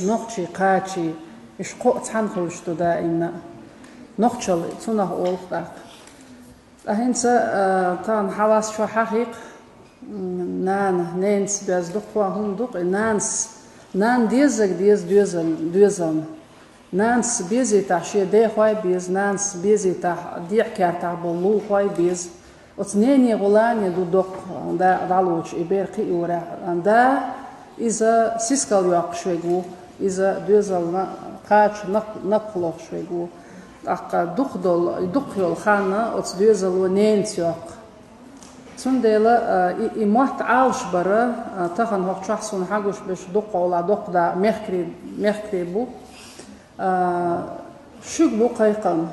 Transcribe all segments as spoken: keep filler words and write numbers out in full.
Нохчий, кхачий, уьш кхоъ цхьаьна хуьлуш ду даимна. Нохчалла, цунах олу тӀаккха. Ткъа хӀинца, а, тахана хьавас чохь хьахийкх, м, нана, ненас доьзна дуккха хӀума ду-кх, и нанас, нана дезаг деза доьзал-, доьзална. Нанас безийтахь шен дехой беза, нанас безийтахь дехьа кертахь болу лулахой беза. Оцу нене гӀулане ду доккха да дӀалучу и бер кхиорехь. Да, иза сискал йоккхуш верг ву, иза доьзална кхача нап-, напха лохуш верг ву. ТӀаккха дукха долу, дукха йолу хан оцу доьзало ненас йоккху. Цундела, а, и, и мотт Ӏалаш бара, а, тахана хӀокху чохь суна хьагуш берш дукха гӀолахь доккха да мехкарий, мехкарий бу. А, шуьга бу кхайкхам.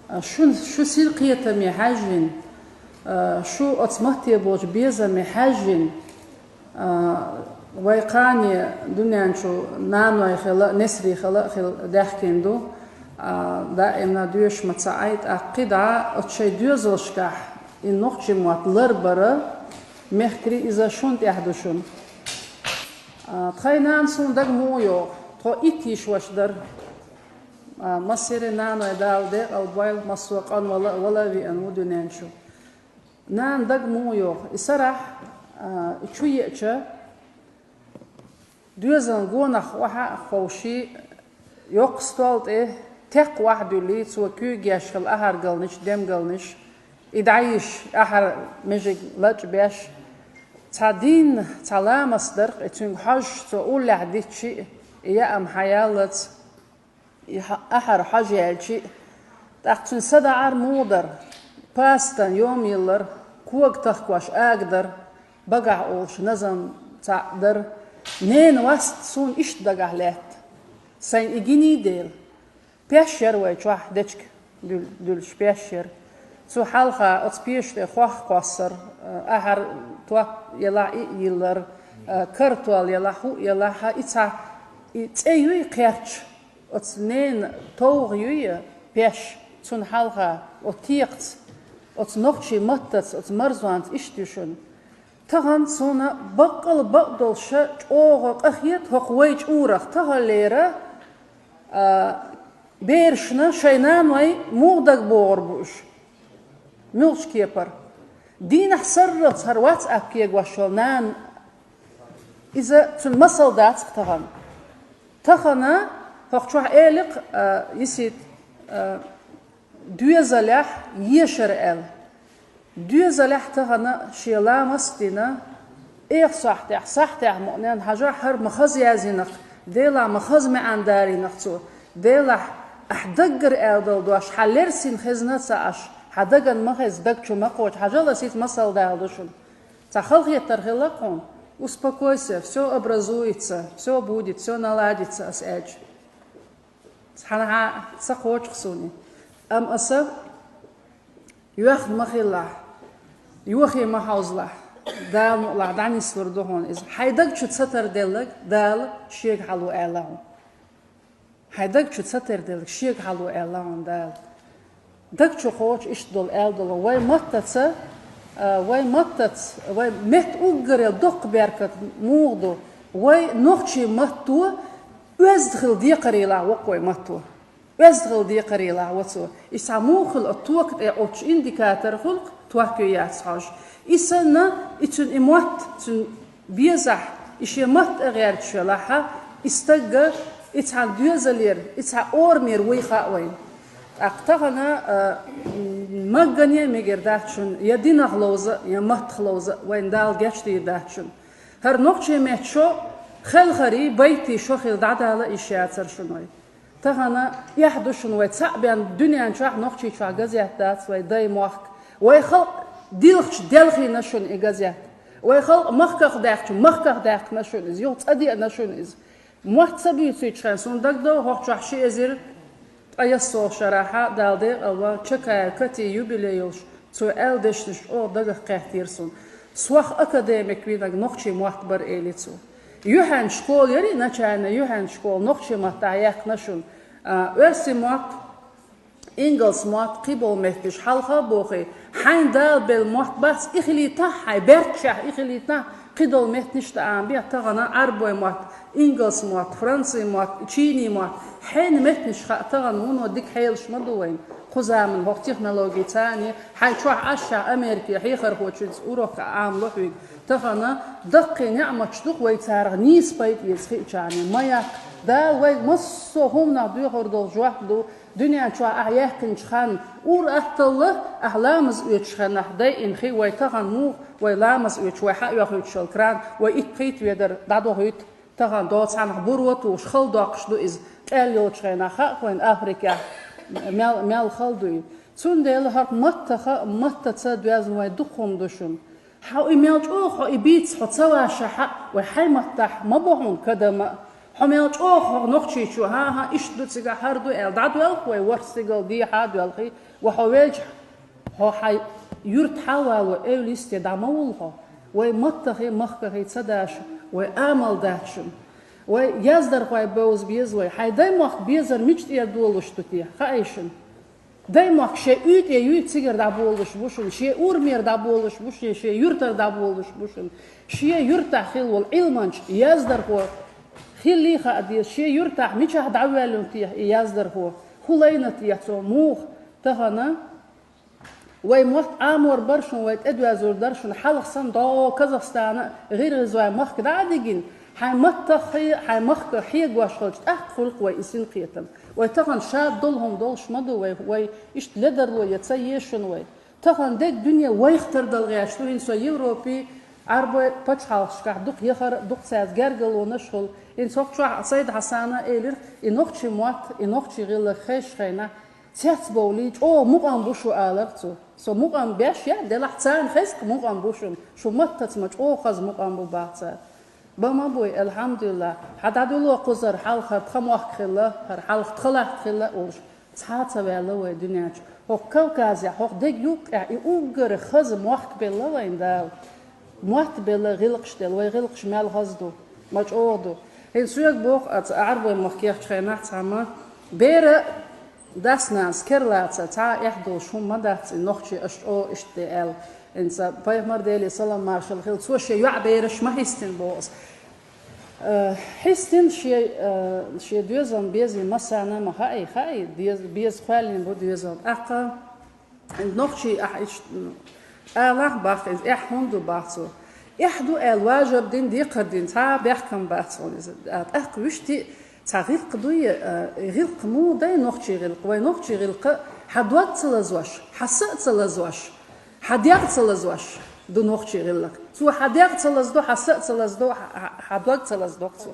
А, шун, шу сира кхетаме хьаьжжина, а, шу оцу матте болчу безаме хьаьжжина, а, вай кхане дуьнен чу наной хила а, несарий хила а хила даьхкина ду. А, даимна доьшуш ма ца Ӏай, тӀаккха кхидӀа оцу шайн доьзалшкахь и нохчийн мотт ларбара мехкарий, иза шун тӀехь ду шуна. А, тхайн нана суна дага муха йогӀу, тхо итт йиш ваша дара. А, массеран наной Дала декъал бойла, массо а къанвала а, вала а веана ву дуьнен чу. Нана дага муха йогӀу. И сарахь, а, и чу еача, доьзална гонах охьа а ховший, йоккха стол тӀе текх охьадуьллий, цо куьйгаш хила ахьаргалнаш, демгалнаш, и дӀайиш, ахьар межиг лачкъа беш, цхьа дийнна, цхьа ламаст дара-кх и цуьнга хьожуш, цо уллехь дитчий, и яам хьаяллалц. И хьа-, ахьар хьожа яьлчи, тӀаккха цуьнан са даӀар муха дара, пастан йома йиллара, кога тахкош ага дара, багахь олуш назам цхьаъ дара. Ненан васт суна иштта дагахь лаьтта. Сайн и гиний дела. Пеш яра вай чохь дечиг дуьл-, дуьллуш, пеш яра. Цу хьалха оцу пеша тӀе хох кхоссара, ахьар топ елахь и а йиллара, картол елахь, хӀуъ елахь, и цхьа, и цӀе юй кхерч. Оцу ненан товгӀа юй пеш, цунна хьалха, оцу текхаца, оцу нохчийн маттаца, оцу марзонца иштта ю шуна. Тахана суна баккъала бакъдолуш чӀогӀа къахета хӀокху вай чӀурах, таханлера, а, берашна шайн наной муха дагабогӀур бу уьш. Муьлхачу кепара. Дийнахь сарралц хӀара WhatsApp кегош йолу нана, иза цуьнан масал дац-кх тахана. Тахана хӀокху чохь элира-кх, а, Йисита, а, доьзалехь ешар аьлла. Доьзалехь тахана шен ламаст а дина, эха сахьтехь, сахьтехь мукъаненна хьажахь, хӀара ма хаза яздина-кх, Делахь ма хаза маьӀна дарийна-кх цо. Делахь, ахь даггара аьлла долу дош хьан лерсина хезна а ца Ӏаш, хьан дагана ма хеза, даг чу ма кхочу, хьажал, ас хӀинца масал дала ду шуна. Цхьа халахетар хилла-кх хьуна, успокойся, всё образуется, всё будет, всё наладится, ас аьлча. Цхьанхьа ца кхочу-кх суна. Амма аса йоьхна ма хилалахь, йохе ма хьовзалахь, Дала мукъалахь дӀанислур ду хьуна иза. Хьайн даг чу ца тарделларг Дала шега хьало аьлла хьуна. Хьайн даг чу ца тарделларг шега хьало аьлла хьуна Дала. Даг чу кхочу иштта долу аьлла долу. Вай маттаца, а, вай маттаца, вай метта уггаре доккха беркат муха ду? Вай нохчийн матто оьзда хила декхарийлахь вокху вай матто. Оьзда хила декхарийлахь вацо. И цхьа муха хила оцу тока тӀе оцу индикатор хуьлу-кх, ток ю яц хьожуш. И санна, и цуьнан и мотт, цуьнан безахь, и шен матта а гӀерташ велахьа, и стагга, и цхьана доьзалера, и цхьа орамера вуй хаьа вайна. ТӀаккха тахана, а, м, магане а мегар дац шуна, я динах ловза, я маттах ловза, вайна Дала гечдийр дац шуна. ХӀара нохчийн меттан шо хелхарий, байтий шо хила дӀадала йиш яцара шуна вай. Тахана эхь ду шуна вай цхьаъ бен дуьнен чохь, Нохчийчохь газет дац вай дай мохк. Вай халкъ дилхча делхийна шуна и газет. Вай халкъ махках даьхча, махках даьккхина шуна иза, юха цӀа деана шуна иза. Мотт ца буьйцуьйтуш хенахь, суна дагадогӀу хӀокху чохь ши эзар ткъе ялхалгӀачу шарахь, Дала декъал ван, Чакаева Кати юбилей йолуш, цо аьлла дешнаш чӀогӀа дагах кхеттера суна. Сох академик винарг нохчийн мотт бара, элира цо. Юьхьанца школа яра и, начальная юьхьанца школа, нохчийн маттахь яьккхина шуна. А, оьрсийн мотт, ингалс мотт, кхин болу меттигаш хьалха а бохий, хьайна Дала белла мотт бац, и хилийтахь хьайн берташехь, и хилийтахь, Кхыдола меттанаш тӀа Ӏамбе, тахана Ӏарбой мотт, ингалс мотт, франций мотт, чиний мотт, хьайна меттанаш хаа, тахана вуно дика хьелаш ма ду вайна. Кху заман хӀокху технологи царна, хьайн чохь Ӏаш ша Америке хьехархочуьнца урок а Ӏамало хьоьга. Тахана даккхий неӀматаш ду-кх вай царах нийса пайда эца хиъчарна, ма яккха. Дала вайга массо а хӀуманах доьхур долу жоп ду, дуьнен чохь ахь яьккхинчу ханна, ур атталла ахь ламаз оьцуш хенахь дайина хи вай тахана муха, вай ламаз оьцуш, вай хьаоьхуьйтуш йолу кран, вай итт-пхийтта ведар дӀадохуьйту, тахана доцу хьанах буро тухуш, хала доккхуш ду иза, къел йолчу хенахь хаьа вайна Африкехь мел, мел хала дуй. Цундела хӀокху маттаха а, маттаца а доьзна вай дукха хӀума ду шуна. Хьо и мел чӀогӀа хьо и бийца хьо ца ваша хьа, вай хьайн маттахь ма бо хьуна кадама а. Хьо мел чӀогӀа хьо нохчийчу, хӀан-хӀа, иштта ду цигахь, хӀара ду аьлла, дӀадоьлху вай ворхӀ стигала дехьа а доьлхий, ва хьо велча, хьо хьайн юьртахь а вало, эвла йисте дӀа ма вуллу хьо. Вай маттахий, махкахий ца дашо, вай амал дац шуна. Вай яздархой бевза беза вай. Хьайн даймохк безар мича тӀера долуш ду те? Хаьий шуна? Даймохк шен уьй тӀе юьй цигара дӀаболуш бу шуна, шен урамера дӀаболуш бу шуна, шен юьртара дӀаболуш бу шуна. Шен юьртахь хилла волу Ӏилманча, яздархо хилла а хаа деза, шен юьртахь мичахь дӀавоьллина техьа и яздархо, хӀун лайна техьа цо, муха тахана. Вай мотт Ӏамор бара шуна, вай тӀедоьзур дара шуна, хьалха санна дӀо Казахстана, ГӀиргӀизойн махка дӀа а дигина, хьайн маттаххий, хьайн махка хьегош хилча, тӀаккха хуьлу-кх вай и синкхетам. Вай тахана шада долу хӀума долуш ма ду вай, вай иштта ледарло я ца еза шуна вай. Тахана дерг дуьне вайх тардала гӀерташ ду, хӀинца со Европе, Ӏарбой пачхьалкхашкахь дукха яхара, дукха цаьрца гергарлонаш а хуьлу. ХӀинца хӀокху чохь Сайд-Хьасана а элира, и нохчийн мотт, и нохчийн гӀиллакх хезачу хенахь, цецбовлий, чӀогӀа мукъам бу шу, алара цо. Со мукъам беш яц, делахь царна хеза-кх мукъам бу шуна. Шу маттаца ма чӀогӀа хаза мукъам бу, бах цара. Бан ма буй, алхьамдулиллахӀ, хьан дӀадуьлло кхузара хьалха хӀара тхан мохк хилла, хӀара хьалха тхан латта хилла а олуш, цхьа а ца ваьлла вай дуьнен чу. ХӀокху Кавказехь, хӀокху дега юккъехь и уггар хаза мохк белла вайна Дала. Мотт белла, гӀиллакхаш делла, вай гӀиллакхаш мел хаза ду, ма чӀогӀа ду. ХӀинца соьга боху, аса Ӏарбой махка кехчу хенахь цхьамма бер а, дас-нанас керлаца цхьа а эхь долуш хӀума ма дац и нохчий, аша чӀогӀа иштта де аьлла. ХӀинца пайхамар, Деле салам-маршалла хила, цо шен йоӀ бераш ма хӀистина боху аса. Э, хӀистина шен, э, шен доьзална безий массарна а ма хаьий, хаьий, дез-, беза кхоьллина бу доьзал. ТӀаккха нохчий ахь иштта, м, алахь бах иза, эхь хӀунда ду бах цо. Эхь ду аьлла важаб дина, декхар дина, цхьа а бехкам бац хьуна иза. А, тӀаккха вуьшти цхьа гӀиллакх дуй, а, гӀиллакх муха дай нохчий гӀиллакх? Вай нохчий гӀиллакх хьан дог ца лазош, хьан са а ца лазош, хьан дегӀ ца лазош ду нохчий гӀиллакх. Цо хьан дегӀ ца лаздо, хьан са а ца лаздо, хьан, хьан дог ца лаздо цо.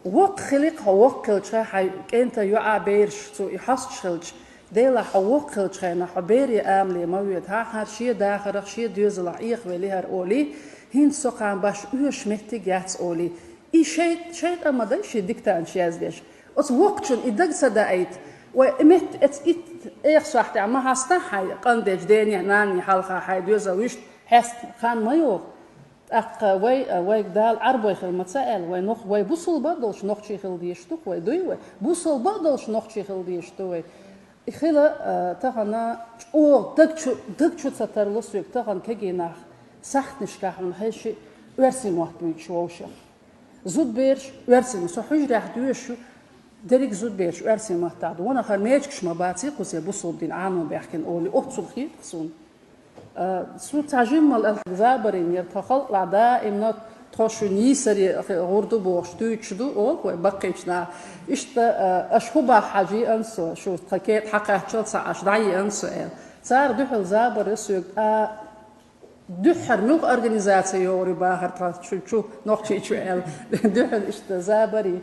Воккха хиликх хьо, воккха хилча, хьайн кӀентан йоӀа бераш цо и хьостуш хилча, Делахь хьо воккха хилча хенахь, хьо бере амале ма воьду, хӀара шен дахарах, шен доьзалах Ӏехавелли хӀара олий, хӀинца со кхана баш оьшу меттиг яц олий. И шайтӀа, шайтӀа ма дай шен диктанташ яздеш. Оцу воккхачун и дага ца даийта. Вай и метта эца итт эха сохьтехь ма хьастахь хьайн къандечу денехь, нанне хьалха хьайн доьзал вуьшта хьеста хан ма йогӀу. ТӀаккха вай, вайга Дала Ӏарбой хила ма ца аьлла, вай нох-, вай бусулба а долуш нохчий хила дезаш ду-кх вай, дуй вай? Бусулба а долуш нохчий хила дезаш ду вай. И хила, а, тахана чӀогӀа даг чу, даг чу ца тарло соьга тахана кегий нах сахьтнашкахь хьуна хьеший оьрсийн мотт буьйцуш вовшах. Зудбераш оьрсийн, со хьуьжарехь доьшуш ю, дерриг зудбераш оьрсийн маттахь ду. Ванах хӀара мечигаш ма баций кхузахь бусулба дин Ӏано баьхкина олий, оццул хета-кх суна. А, цу цхьа жиммал аьлла забарийн яра тхан халкъалахь даимна тхо шуна йийсаре гӀур ду бохуш дуьйцуш ду, олу вай баккхийчу наха. Иштта, а, аша хӀун бах хьажа йиъан со, шу тхан кетӀа хьакхаччалц ца Ӏаш дӀайиъан со аьлла. Цара дуьхьал забар а соьга, а, дуьххьара муьлха организаци йогӀур ю бахар тхан чу, чу, Нохчийчу аьлла. Дуьхьал иштта забарий.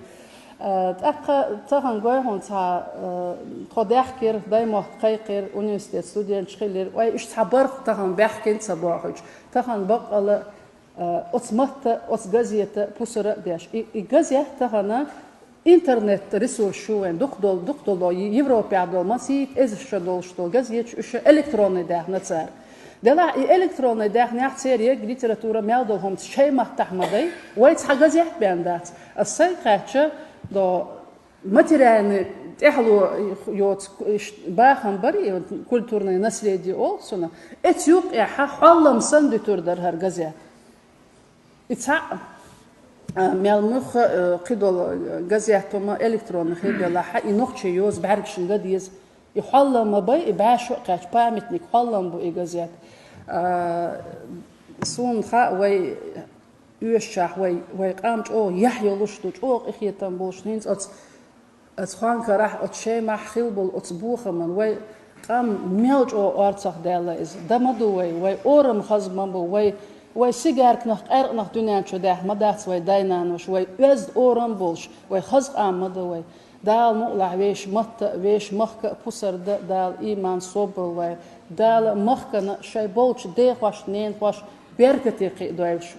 А, тӀаккха тахана гой хьуна цхьа, а, тхо даьхкира, даймохк кхайкхира, университет студенташ хилира. Вай, уьш цхьа барх тахана баьхкина ца бохуьйтуш. Тахана баккъала, а, оцу матта, оцу газета пусара а деш. И, и газет тахана интернет-ресурс ю вайн, дукха долу, дукха долу, Европехь долу, масийтта эзар шо долуш долу газеташ уьш электронный даьхна цара. Делахь и электронный даьхнехь церан ерриг литература мел долу хӀуманца шайн маттахь ма дай, вай цхьа газет бен дац. Ас сайга хаьттича, до материальный тӀаьхьало йоцу ш-, бахам бара, и культурное наследие олу цунах. Эца юккъехь хьаллам санна дуьтур дара хӀара газет. И цхьаъ, а, мел муьлхха, э, кхыдола, э, газет ма электронный хир делахь а, и нохчийн йоза бӀаьргашна ган деза. И хьоллан ма бай, и бӀаь шо кхаьчча памятник хьоллан бу и газет. А, суна хаьа вай оьшучохь, вай, вай къам чӀогӀа яхь йолуш ду, чӀогӀа къинхетам болуш, хӀинца оцу Оцу хьоьгара, оцу Шемахь хилла болу оцу бохаман вай къам мел чӀогӀа орцахдаьлла иза. Дан ма ду вай, вай орам хаза ма бу, вай, вай сигаьрканах, къаьркъанах дуьнен чу даьхна ма дац вай дай-нанош, вай оьзда орам болуш, вай хаза къам ма ду вай. Дала мукъалахь вешан матта а, вешан махка а пусар дан Дала ийман, собар лойла. Дала махкана шайн болчу дехошна, ненахошна беркате кхиадойла шу.